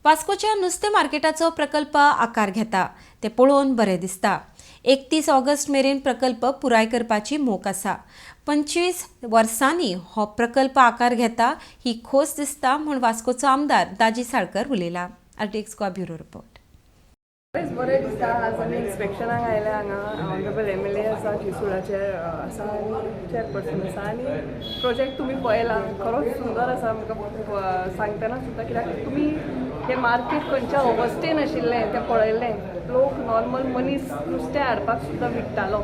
वास्कोच्या नुस्तें मार्केटाचो प्रकल्प आकार घेता ते पळोवन बरें दिसता. 31 ऑगस्ट मेरेन प्रकल्प पुराय करपाची मोख आसा. 25 वर्सांनी हो प्रकल्प आकार घेता ही खोस दिसता म्हूण वास्कोचो आमदार दाजी साळकर उलयला. RTX Goa bureau report. खरेंच बरें दिसता. आज आमी इन्स्पेक्शनाक आयल्या हांगा. ऑनरेबल एमएलए आसा, चिसुळाचे आसा आनी चेअरपर्सन आसा आनी प्रोजेक्ट तुमी पळयला, खरोच सुंदर आसा. म्हाका सांगतना सुद्दां, कित्याक तुमी हें मार्केट खंयच्या अवस्थेन आशिल्लें तें पळयलें. लोक नॉर्मल मनीस नुस्तें हाडपाक सुद्दां विकतालो,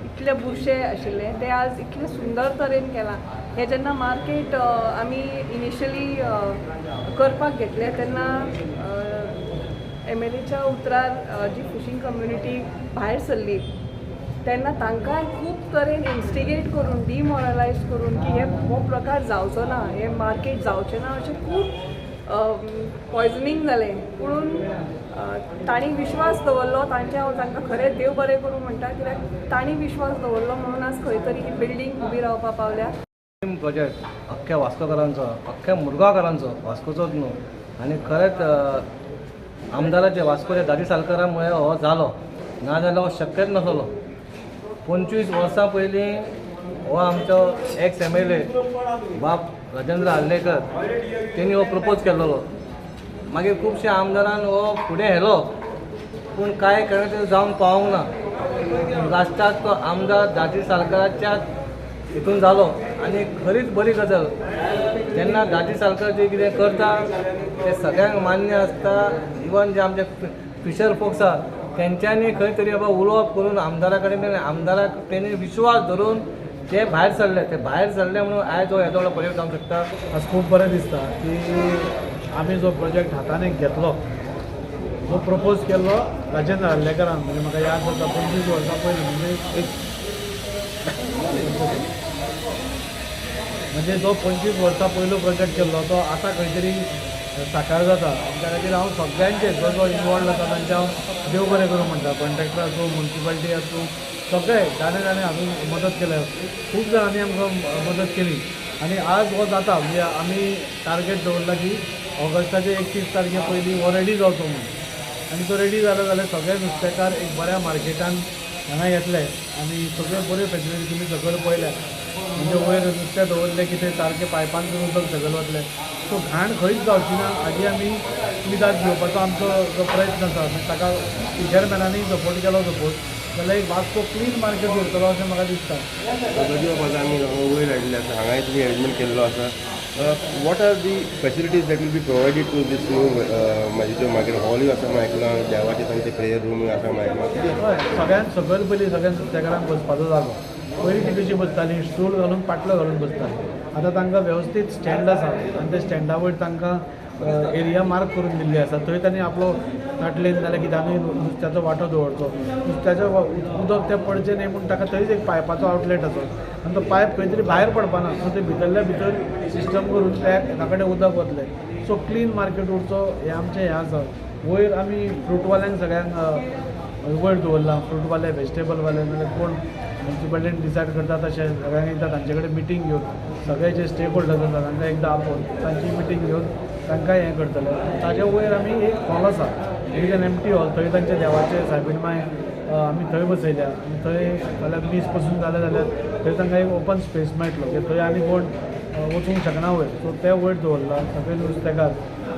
इतले बुरशे आशिल्ले. ते आज इतले सुंदर तरेन केलां. हें जेन्ना मार्केट आमी इनिशियली करपाक घेतलें तेन्ना एमएलएच्या उतरार जी फिशींग कम्युनिटी भायर सरली तेन्ना तांकांय खूब तरेन इन्स्टिगेट करून, डिमॉरलायज करून की हे हो प्रकार जावचो ना, हें मार्केट जावचें ना, अशें खूब पॉयजनींग जालें. पुणून तांणी विश्वास दवरलो. तांचे हांव तांकां खरें देव बरें करूं म्हणटा, कित्याक तांणी विश्वास दवरलो म्हणून आज खंय तरी ही बिल्डींग उबी रावपा पावल्या. प्रोजेक्ट अख्ख्या वास्कोकारांचो, अख्ख्या मुरगांवकारांचो, वास्कोचोच न्हू. आनी खरेंच आमदाराचे वास्कोच्या दाजी सालकारा मुळे हो जालो, नाजाल्यार हो शक्यच नासलो. 25 वर्सां पयलीं हो आमचो एक्स एमएलए बाब राजेंद्र आर्लेकर तेणी हो प्रपोज केल्लो. मागीर खुबशे आमदारान हो फुडें व्हेलो, पूण कांय कारणान ते जावंक पावोंक ना. लास्टाक तो आमदार दाजी सालकाराच्या हितून जालो आनी खरीच बरी गजाल. जेन्ना दाजी सालकार जे कितें करता तें सगळ्यांक मान्य आसता. इवन जे आमचे फिशर फोक्स आसा तेंच्यांनी खंय तरी बाबा उलोवप करून आमदारा कडेन, आमदाराक तेणी विश्वास धरून ते भायर सरले. ते भायर सरले म्हणून आयज हो येदो व्हडलो प्रोजेक्ट जावंक शकता. आज खूब बरें दिसता की आमी जो प्रोजेक्ट हातान घेतलो, जो प्रपोज केल्लो राजेंद्र आर्लेकरान, म्हणजे म्हाका याद जाता 25 वर्सां पयलीं, म्हणजे एक म्हणजे जो 25 वर्सां पयलो प्रोजेक्ट केल्लो तो आतां खंय तरी साकार जाता. आनी त्या खातीर हांव सगळ्यांचे जो जो इनवॉल्ड आसा तांचे हांव देव बरें करूं म्हणटा. कॉन्ट्रॅक्टर आसूं, मुन्सिपालिटी आसूं, सगळे जाणें जाणें हातूंत मदत केल्या, खूब जाणांनी आमकां मदत केली. आनी आज हो जाता म्हणजे आमी टार्गेट दवरला की ऑगस्टाचे 31 तारखे पयलीं हो रेडी जावचो म्हणून. आनी तो रेडी जालो जाल्यार सगळे नुस्तेकार एक बऱ्या मार्केटान हांगा येतले आनी सगळ्यो बऱ्यो फेसिलिटी तुमी सकयल पळयल्या, म्हणजे वयर नुस्तें दवरलें की ते सारकें पायपांतसून उदक सकयल वतलें, सो घाण खंयच जावची ना हाजी आमी विदाद घेवपाचो आमचो जो प्रयत्न आसा. मागीर ताका फिशरमॅनांनी सपोर्ट केलो सपोज जाल्यार एक वास्को क्लीन मार्केट उरतलो अशें म्हाका दिसता. गजबाज आमी वयर हाडिल्ले आसा, हांगाय तुमी अरेंजमेंट केल्लो आसा. What are the facilities that will be provided to this new Majidor market? हॉलूय आसा म्हूण आयकलां, देवाचें तांचें प्रेयर रूमूय आसा म्हूण आयकलां. कितें? हय, सगळ्यांत सकयल पयलीं सगळ्या नुस्तेकारांक बसपाचो जागो. पयलीं ती कशी बसतालीं, स्टूल घालून पाटलो घालून बसतालीं. आतां तांकां वेवस्थीत स्टँड आसा आनी त्या स्टँडा वयर तांकां एरिया मार्क करून दिल्ली आसा. थंय तांणी आपलो ताटलेन जाल्यार कित्यानूय नुस्त्याचो वांटो दवरचो. नुस्त्याचें उदक तें पडचें न्हय म्हूण ताका थंयच एक पायपाचो आवटलेट आसा आनी तो पायप खंय तरी भायर पडपाना, सो ते भितरल्या भितर सिस्टम करून त्या एका कडेन उदक वतलें. सो क्लीन मार्केट उरचो हें आमचें हें आसा. वयर आमी फ्रूटवाल्यांक सगळ्यांक वयर दवरला, फ्रूटवाले, वेजिटेबलवाले, नाल्यार कोण मुन्सिपालिटीन डिसायड करता तशें सगळ्यांक एकदां तांचे कडेन मिटींग घेवन सगळे जे स्टेक होल्डर्स आसा तांकां एकदां आपोवन तांची मिटींग घेवन तांकां हें करतले. ताजे वयर आमी एक हॉल आसा, it is an empty hall, थंय तांच्या देवाचे सायबीण माय आमी थंय बसयल्या आनी थंय जाल्यार मीस पसून जालें जाल्यार थंय तांकां एक ओपन स्पेस मेळटलो की थंय आनी कोण वचूंक शकना वयर. सो तें वयर दवरला सगळे नुस्तेकार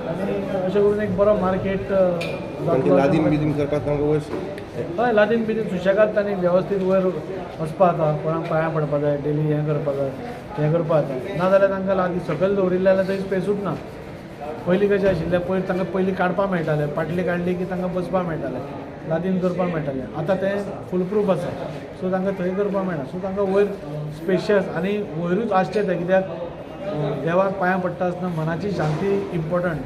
आनी अशें करून एक बरो मार्केट तांचे लादीन बिदीन करपाक तांकां वयर? हय, लादीन बिदीन सुशेगाद तांणी वेवस्थीत वयर वचपा जाता. कोणाक पांयां पडपा जाय, डेली हें करपा जाय, हें करपा जाता. नाजाल्यार तांकां लागीं सकयल दवरिल्लें जाल्यार थंय स्पेसूच ना. पयलीं कशें आशिल्लें, पयर तांकां पयलीं काडपाक मेळटालें, पाटली काडली की तांकां बसपाक मेळटालें, लादीन करपाक मेळटालें. आतां तें फूल प्रूफ आसा, सो तांकां थंय करपाक मेळना. सो तांकां वयर स्पेशियस आनी वयरूच आसचें तें, कित्याक देवाक पांयां पडटा आसतना मनाची शांती इम्पॉर्टंट.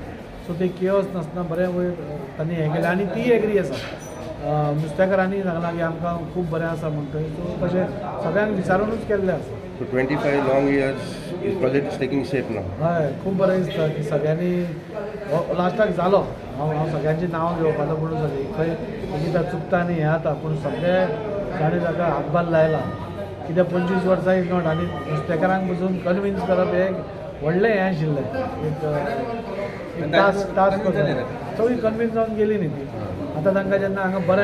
सो ते केओस नासतना बरें वयर तांणी हें केलें आनी ती एग्री आसा. नुस्तेकारांनी सांगलां की आमकां खूब बरें आसा म्हूण थंय. सो तशें सगळ्यांक विचारुनूच केल्लें आसा. So 25 long years this project is taking shape now. हय, खूब बरें दिसता की सगळ्यांनी लास्टाक जालो. हांव सगळ्यांची नांवां घेवपाचो पूण सगळीं खंय कितें चुकता आनी हें जाता, पूण सगळे जाणें ताका हातभार लायला. कित्याक 25 वर्सां is not, आनी नुस्तेकारांक पसून कन्विन्स करप हें एक व्हडलें हें आशिल्लें, एक एक तास तास कसो. सगळीं कन्विन्स जावन गेली न्ही ती. आतां तांकां जेन्ना हांगा बरें